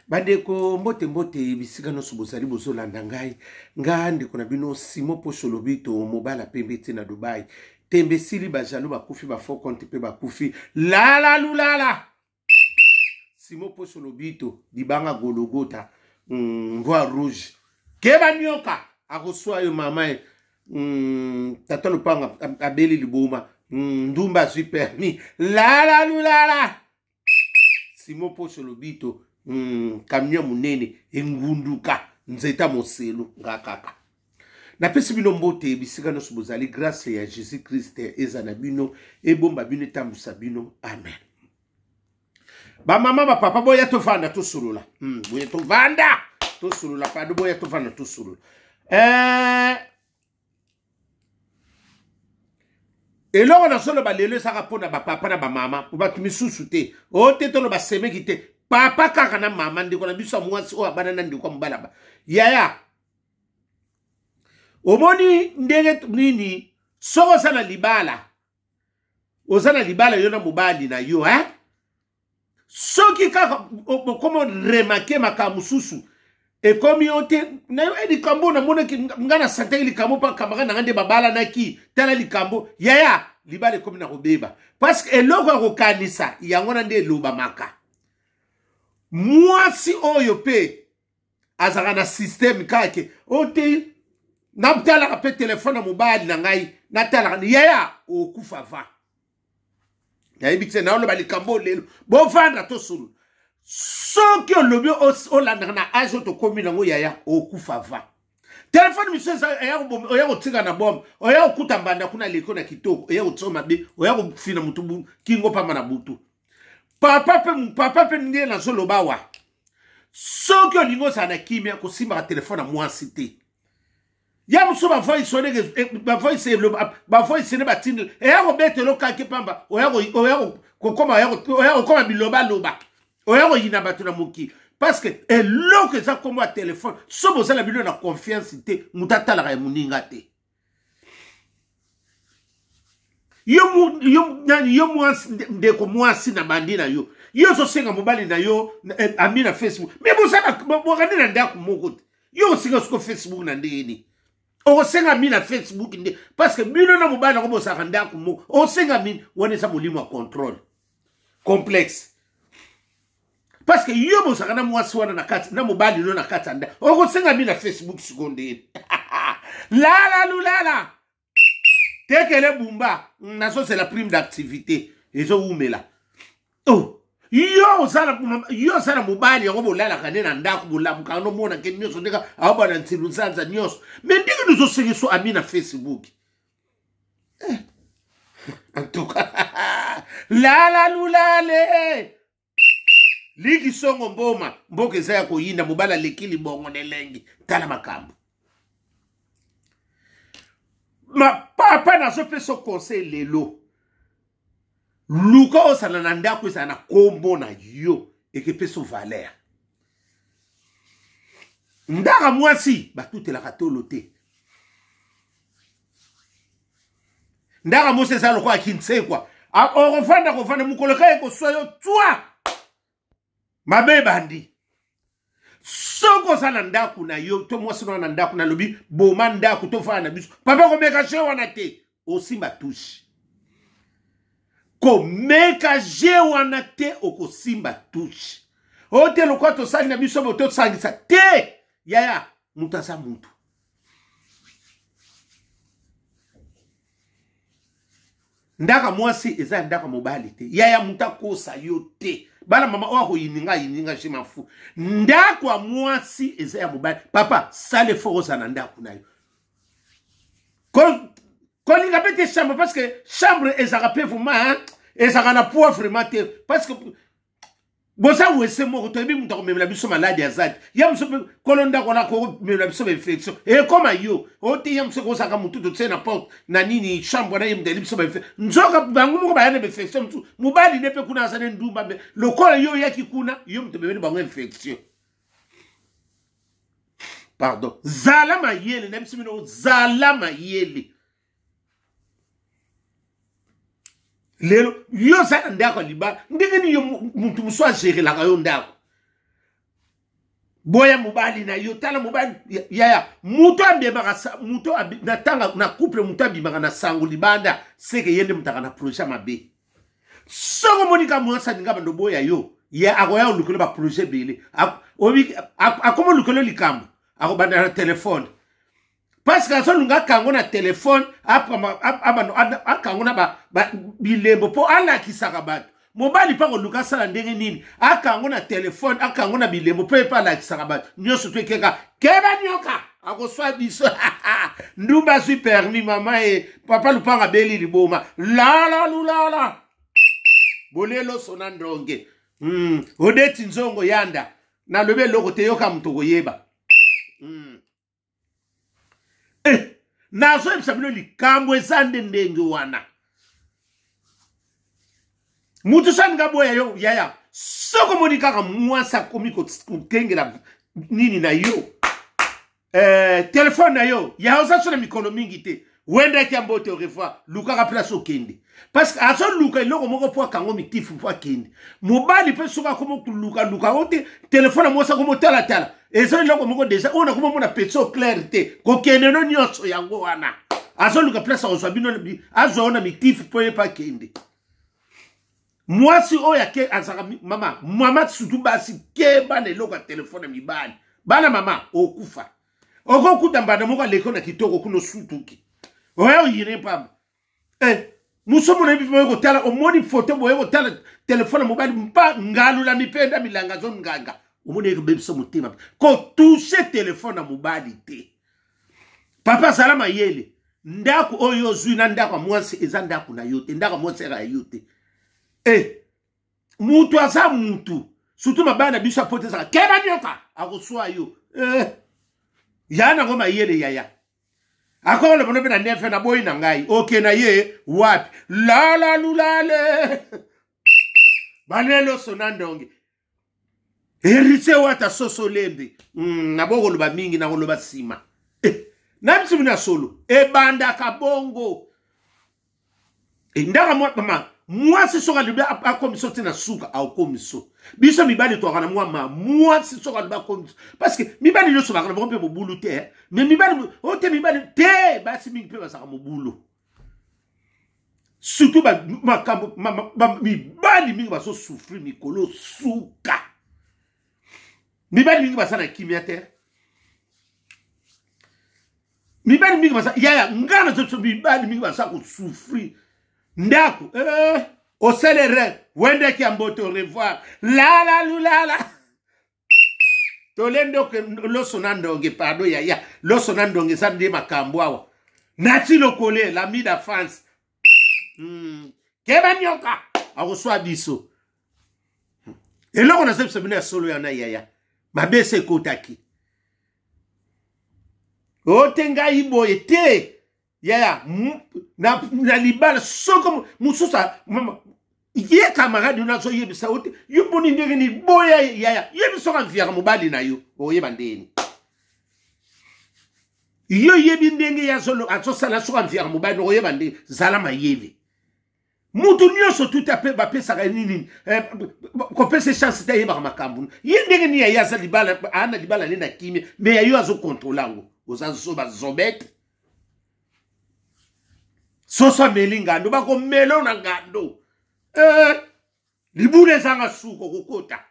Bandeko, mbote mbote bisika nyonso bozali bozolanda ngai. Nga ndeko na bino Simon Posho Lobito, mobala pembe te na Dubai. Tembe esili, bajaloux bakufi, ba faux compte mpe bakufi. Lala lulala. Simon Posho Lobito, libanga Gologota, voie rouge. Keba nyoka akoswa yo mama ye. Tata lopanga abeli liboma. Ndumba azwi permis. Lala lulala. Simon Posho Lobito, camion munene engunduka nzeta moselu nga kaka. Napesi bino mbote bisika nyonso bozali, grâce ya Jésus Christ eza na bino, ebomba bino, etambusa bino. Amen. Ba mama, ba papa, boya tovanda tosolola. Boya tovanda tosolola, pardon, boya tovanda tosolola. Eloko nazoloba lelo ezaka mpona bapapa na bamama, po bato misusu te. O te toloba semeki te, papa kaka na mama, ndeko na biso ya mwasi oyo abana na ndeko ya mobali aba. Yaya, omoni ndenge nini soki oza na libala, oza na libala yo na mobali na yo, hein? Soki kaka okoma remarke makambo mosusu ekomi yo te na yo, likambo namonaki nga na santaki likambo mpa camarade na nga nde babalanaki, tala likambo yaya, libala ekomi na kobeba parce que eloko ya kokanisa yango na nde elobamaka. Mwasi oyo mpe azalaka na systeme kaka o te, natalaka mpe telefone ya mobali na ngai, natalaka yaya, okufa va. Nayebi te, naoloba likambo lelo, bovanda tosolo. Soki olobi olandaka na age oyo tokomi nango, yaya, okufa va. Telefone misu oya kotika na bombe, oya kokuta mbanda kuna leko na kitoko, oya kotia mabe, oya kofina motu kingo pamba na butu. Papa pe, papa pe nde nazoloba wa, soki olingi ozala na kimia, kosimbaka telefone ya mwasi te. Ya mosusu bavoice wana, bavoice eloba, bavoice ne batindi eya kobetela okaki pamba, oya kokoma, oya kokoma bilobaloba, oya koyina bato na mokili, parce que eloko eza nkombo ya telefone. So bozala bino na confiance te, moto atalaka ya moninga te. Yo, yo, nani, yo mwasi, ndeko mwasi na bandi na yo, yo ozosenga mobali na yo ami na Facebook, me bozala bokandi na ndako moko te. Yo osenga siko Facebook na ndenge nini? Okosenga ami na Facebook nde parce que bino na mobali yango bozalaka ndako moko, osenga ami wana eza molimo ya contrôle complexe, parce que yo bozalaka na mwasi wana na kati na mobali no na kati ya ndako, okosenga ami na Facebook siko ndenge lala lulala tekele bumba. Nazozela prime d'activité ezowumela. Oh, yo oza na mobali yango bolalaka nde na ndako, bolamukaka nomona ke nyonso ndenge aobana ntsilu nzanza nyonso, me ndenge nozosengi so ami na Facebook. En tout cas, lala lulale liki songo mboma, mboka eza ya koyinda, mobali aleki libongo na elengi. Tala makambo ma papa, nazopesa conseil lelo, luka ozala na ndako ezala na kombo na yo, ekepesa valeur. Ndaka mwasi batutelaka tolo te, ndaka mwasi eza lokola kinsekwa, okofanda kofanda mokolo kaka ekoswa yo twa mabe ebandi. Soki oza na ndako na yo to mwasi na ndako, nalobi boma ndako tofanda na biso, papa, komeka je wana te, osimba touche. Komeka je wana te, okosimba touche. Oyo te lokola tosali na biso bo tosangisa te, yaya, moto aza motu. Ndaka mwasi eza ya ndaka mobali te, yaya, moto akosa yo te. Bana mama oyo akoyininga ayininga, je m'en fous. Ndako ya mwasi eza ya mobali. Papa, sala effort ozala na ndako na yo. Kolinga mpe te chambre, parce que chambre ezalaka mpe vraiment, hein, ezalaka na poids vraiment te, parce que boza wese moko, toyebi moto akomemela biso maladi aza te. Ya mosu mpe kolo ndako wana akomemela biso bainfection, ekoma yo oyo te. Ya mosu ekozalaka motu totie na porte na nini chambre wana, ye moto ayeli biso bainfection, nzoka bango moko baya na bainfection mosusu. Mobali nde mpe kuna aza ne ndumba, mpe lokola yo oyaki kuna, yo moto omemeli bango infection. Pardon, zala mayele na biso bino, zala mayele. Lelo yo oza na ndako ya libala, ndenge nini yo mutu mosusu agerelaka yo ndako? Boya mobali na yo, tala mobali yaya, moto abimaka, moto na tanga na couple, moto abimaka na sango libanda, seke ye nde moto aka na projet mabe. Soki omoni ka mwasi alinga bando boya yo, ye akoya olukelo ba projet ebele, akoma olukelo likambo, akobanda na telefone. Parce que azolunga akango na telefone, akango na bilembo mpo alakisaka bato. Mobali mpe akoluka asala ndenge nini, akango na telefone, akango na bilembo mpo ye mpe alakisaka bato nyonso. To ekeka keba nyoka akoswa biso. Ndumba azwi permis, mama e papa lupanga abeli liboma, lala lulala bolelo sona ndonge. Odeti nzongo yanda nalobi eloko te, yoka moto koyeba. Nazoyebisa bino likambo eza nde ndenge wana. Mutu sani nga boya yo yaya, soki omoni kaka mwasi akomi kokengela nini na yo, telefone na yo ya oza so na mikolo mingi te, wendaki ya mbote, au revoir, lukaka place okende, parce que azoluka eloko moko mpo akango mitifu mpo akende. Mobali mpe soki akomi kolukaluka o te telefone ya mwasi akomi otalatala, eza eloko moko deja oyo nakomi omona peso claire te, kokende no nyonso yango wana azoluka place akozwa bino, azwa yo na mitifu mpo ye mpe akende. Mwasi oyo ake azalaka mama mama, surtout basi, keba na eloko ya telefone ya mibali. Bana mama okufa, okokuta mbanda moko aleki na kitoko kuna, osutuki oya oyine pamba. Mosomo nayebi boye kotala, omoni foto boye kotala telefone ya mobali mpa ngalula mipenda milanga azonganga, omoni ekobebisa motema. Kotouche telefone ya mobali te. Papa azala mayele, ndako oyo ozwi na ndako ya mwasi eza ndako na yo te, ndako ya mwasi eza ya yo te. Mutu aza mutu, surtout mabaya na biso apote ezaka keba nyoka akoswa yo. Ya nango mayele yaya, akoloba no mpe na nefe na boyi na ngai, oke na ye wapi, lala lulale balelo sona ndonge héritier wata soso lembe. Nabokoloba mingi, nakoloba nsima. Na biso bino ya solo ebandaka bongo. Ndaka mwa mama mwasi soki alobi akomiso ti na suka akomiso. Biso mibali twaka na mwa ma mwasi soki alobi akomiso, parce que mibali nyonso bakala bango mpe mobulu te, mais mibali o te, mibali te, basi mingi mpe bazalaka mobulu, surtout makambo mibali mingi bazosouffrir mikolo suka. Mibali mingi baza na kimia te, mibali mingi baza yaya nga na zoso, mibali mingi baza kosouffrir ndako. Oselere wendeki ya mbote, au revoir, lala lulala tole ndoke loso na ndonge. Pardon yaya, loso na ndonge eza nde makambo awa nati lokole l'ami d'enfance. Keba nyoka akoswa biso. Eloko nazobisa bino ya solo yana yaya, mabe ese ekotaki ote ngai boye te yaya na libala. Soki mosusu ye camarade yo nazoyebisa yo te, yo boni ndenge nini boya yaya, yebi soki amviaka mobali na yo, oyeba ndeni yo yebi ndenge ye azosala, soki amviaka mobali na oyeba ndenge. Zala mayele, mutu nyonso tuta pe bapesaka nini, kopesa chance te, ayebaka makambo ye ndenge nini. Ye aza libala, aa na libala nde na kimia, me ya yo azokontrole yango. Oza zoba zobete, soso ameli ngando, bakomelo na ngando. Libula ezanga suka, okokota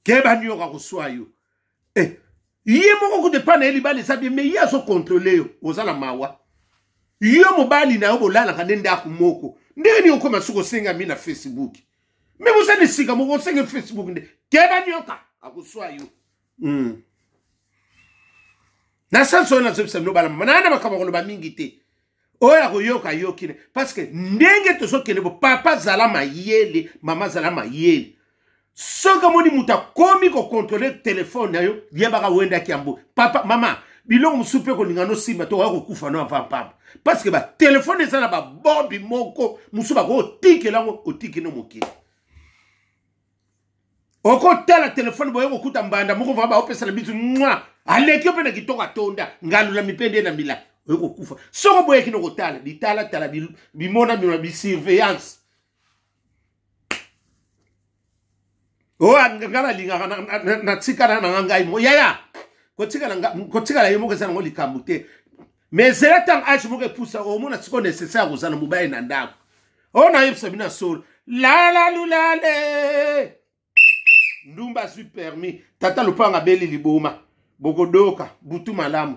keba nioka koswa yo. Ye moko kutu epa na ye libala eza bien, me ye azokontrole yo. Oza na mawa, yo mobali na yo bolalaka nde ndako moko, ndenge nini okoma soki osenga mi na Facebook? Me boza na esika moko, osenge Facebook nde keba nioka akoswa yo. Na sansi oyo nazobisa bino bana mama, naa na makambo koloba mingi te, oyo akoyoka yoki ne, parce que ndenge tozokende bo, papa zala mayele, mama zala mayele. Soki omoni moto akomi kokontrole telefone na yo, yebaka wendaki yango. Papa mama, biloko mosusu mpe kolinga nosimba to oya kokufa no avant pamba, parce que batelefone eza na babombi moko mosusu bakotikela yango, otiki no mokili. Okotala telefone boye, kokuta mbanda moko vraimen baopesa na biso mwa aleki yo mpe na kitoko, atonda ngalula mipe nde na mila, oye kokufa soko boyeki no kotala bitalatala bimona mima bisurveillance. Oyo nga nalingaka natikala na nga ngai moko yaya, kotikala ye moko eza nango likambo te. Mais zela ntango age moko epusa, omona sikoyo nécessaire kozala mobali na ndako. Oyo nayebisa bino ya solo, lala lulale ndumba azwi permis, tata lopanga abeli liboma, bokodoka butu malamu.